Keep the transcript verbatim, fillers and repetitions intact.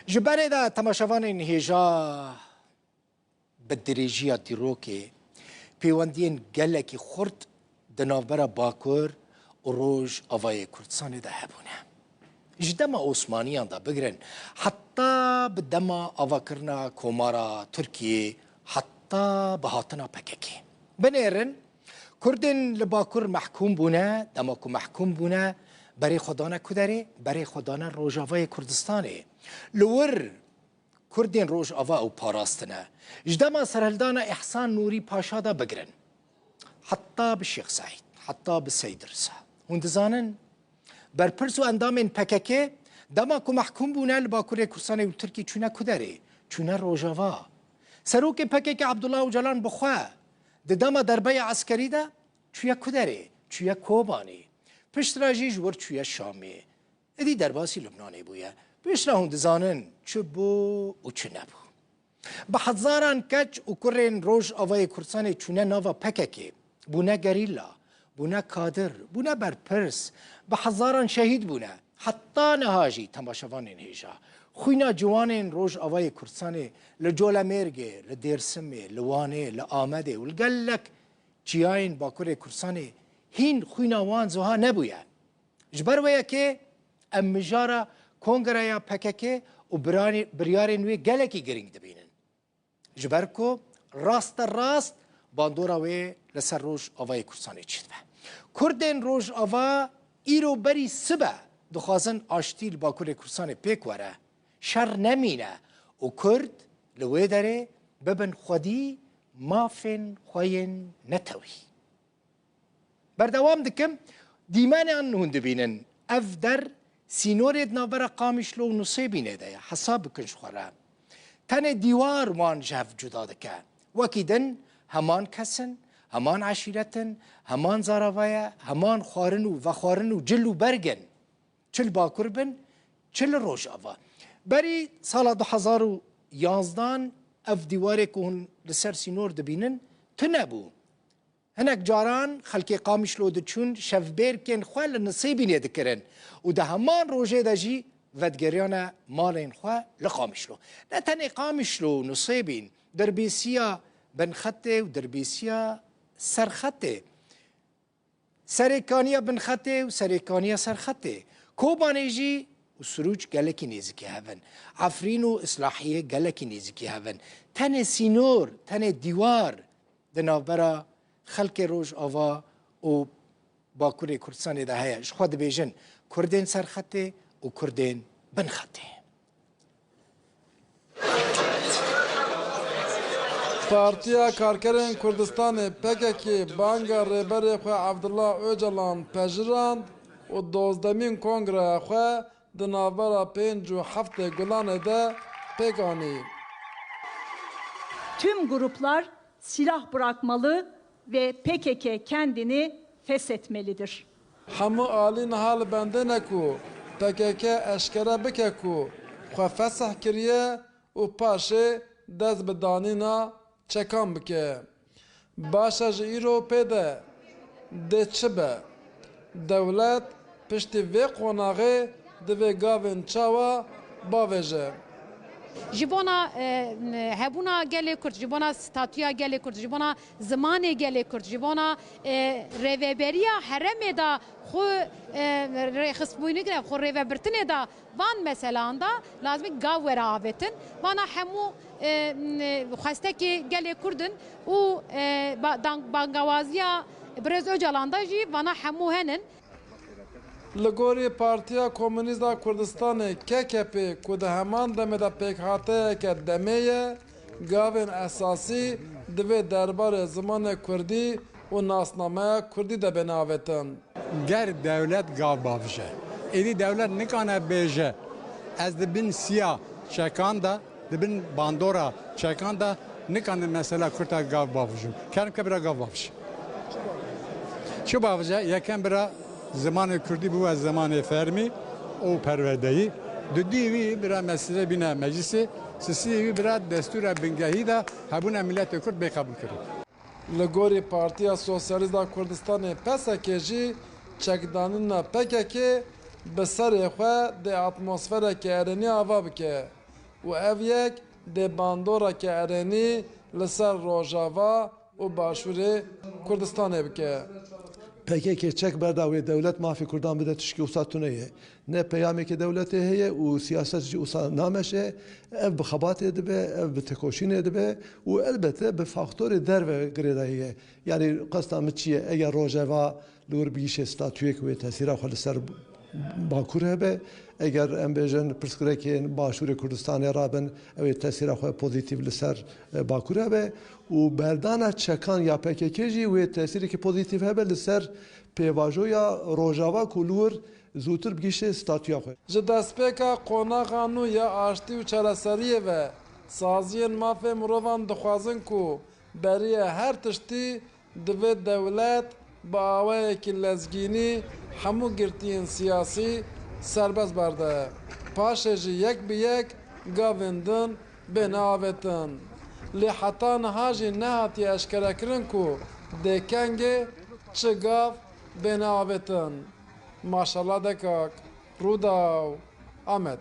Ji berê de temaşevanên hêja bi dirêjiya dîrokê pêwendiyên gelekî xurt di navbera Bakur û Rojavayê Kurdistanê de hebûne. Ji dema Osmaniyan de bigirin heta bi dema avakirina Komara Tirkiyê, heta bi hatina P K K. Binêrin, Kurdên li Bakur mehkûm bûne, dema ku mehkûm bûne, berê xwe dane ku derê? Berê xwe dane Rojavayê Kurdistanê. Li wir Kurdên Rojava ew parastine. Ji dema serhildana Îhsan Nûrî Paşa de bigirin, heta bi Şêx Seîd, heta bi Seyd Risa. Hûn dizanin, berpirs û endamên P K K dema ku mehkûm bûne li Bakurê Kurdistanê û Tirkî çûne ku derê? Çûne Rojava. Serokê P K K Abdullah Ocalan bi xwe di dema derbeya eskerî de çûye ku derê? Çûye Kobanê. Piştre jî ji wir çûye Şamê. Êdî derbasî Lubnanê bûye. Piştre hûn dizanin çi bû û çi nebû. Bi hezaran keç û kurên Rojavayê Kurdistanê çûne nava P K K, bûne gerîla, bûne kadir, bûne berpirs, bi hezaran şehîd bûne. Heta niha jî temaşevanên hêja, xwîna ciwanên Rojavayê Kurdistanê li Colemêrgê, li Dêrsimê, li Wanê, li Amedê û li gelek çiyayên Bakurê Kurdistanê hîn xwîna wan ziha nebûye. Ji ber wê yekê em mijara kongreya P K K û birarê-, biryarên wê gelekî girîng dibînin. Ji ber ku raste rast bandora wê li ser Rojavayê Kurdistanê çêdibe. Kurdên Rojava îro berî sibe dixwazin aştî li Bakurê Kurdistanê pêk were, şer nemîne û Kurd li wê derê bibin xwedî mafên xwe yên netewî. Berdewam dikim, dîmenan hûn dibînin. Ev der sînorê di navbera Qamişlo û Nusêbînê de ye. Hesab bikin ji xwe re. Tenê dîwar wan ji hev cuda dike. Wekî din heman kes in, heman eşîret in, heman zarava ye, heman xwarin û vexwarin û cil û berg in. Çi li Bakur bin, çi li Rojava. Berî sala du hezar û yanzdan ev dîwarê ku hûn li ser sînor dibînin, tune bû. Hinek caran xelkê Qamişlo diçûn şevbêrkên xwe li Nisêbînê dikirin û di heman rojê de jî vedigeriyane malên xwe li Qamişlo. Ne tenê Qamişlo û Nisêbîn, Dirbêsiya Binxetê û Dirbêsiya Serxetê, Serêkaniya Binxetê û Serêkaniya Serxetê, Kobanê jî û Sirûc gelekî nêzîkî hev in. Efrîn û Islahiyê gelekî nêzîkî hev in. Tenê sînor, tenê dîwar di navbera xelkê Rojava û Bakurê Kurdistanê de heye. Ji xwe dibêjin Kurdên Serxetê û Kurdên Binxetê. Partiya Karkerên Kurdistanê, P K K, banga Rêberê xwe Abdullah Ocalan pejirand û dozdemîn kongreya xwe di navbera pênc û heftê Gulanê de pêk anî. Tüm gruplar silah bırakmalı ve P K K kendini feshetmelidir. Hemû alî niha li bendê ne ku P K K eşkere bike ku xwe fesih kiriye û paşê dest bi danîna çekan bike. Baş e ji îro pê de dê çi be? Dewlet piştî vê qonaxê divê gavên çawa bavêje? Ji bona, e, hebûna gelê Kurd, ji bona statûya gelê Kurd, ji bona zimanê gelê Kurd, ji bona, e, rêveberiya herêmê de xwe, e, rêxistbûyînê, xwe rêvebirtinê de van meselan de lazim e gav were avêtin. Vana hemû, e, xwestekê gelê Kurd in û, e, ba-, dan-, bangawaziya Birêz Ocalan de jî vana hemû henin. Li gorî Partiya Komunîst a Kurdistanê, K K P, ku di heman demê de pêkhateyeke demê ye, gavên esasî divê derbarê zimanê kurdî û nasnameya kurdî de bêne avêtin. Ger dewlet gav bavije, êdî dewlet nikane bêje, ez di bin siya çekan de, di bin bandora çekan de nikane mesela kurta gav bavijim. Kerem ke bira gav bavij. Çi bavije? Yekem bira zimanê kurdî bibe zimanê fermî û perwerdeyî. Dudî wî bira mesele bîne meclisê, sisî wî bira destûra bingehî de hebûna miletê kurd bê qebûl kirin. Li gorî Partiya Sosyalîst a Kurdistanê, P S K, jî çekdanîna P K K bi serê xwe dê atmosfereke erênî ava bike. û ev yek dê bandoreke erênî li ser Rojava û Başûrê Kurdistanê bike. P K K çek berda wê dewlet mafê Kurdan bide tişkî wisa tune ye. Ne peyamekê dewletê heye û siyaset jî wisa nameşe. Ev bi xebatê dibe, ev bi tekoşînê dibe û elbette bi faktorê derve girêdayî ye. Yanî qesta min çi ye? Eger Rojava li wir bigihîşe statuyek wê tesîra xwe li ser Bakur hebe, eger em bêjin pirsgirêkên Başûrê Kurdistanê rabin, ew ê tesîra xwe pozîtîf li ser, e, Bakur hebe û berdana çekan ya P K K jî wê tesîrekî pozîtîf hebe li ser pêvajoya Rojava ku li wir zûtir bigihîşe statuya xwe. Ji destpêka qonaxa nû ya aştî û çareseriyê ve, saziyên mafê mirovan dixwazin ku beriya her tiştî divê dewlet bi awayekî lezgînî hemû girtiyên siyasî serbest berde. Paşê jî yek bi yek gavên din bêne avêtin. Lê heta niha jî nehatiye eşkerekirin ku dê kengê çi gav bêne avêtin. Maşallah Dekak, Rûdaw, Amed.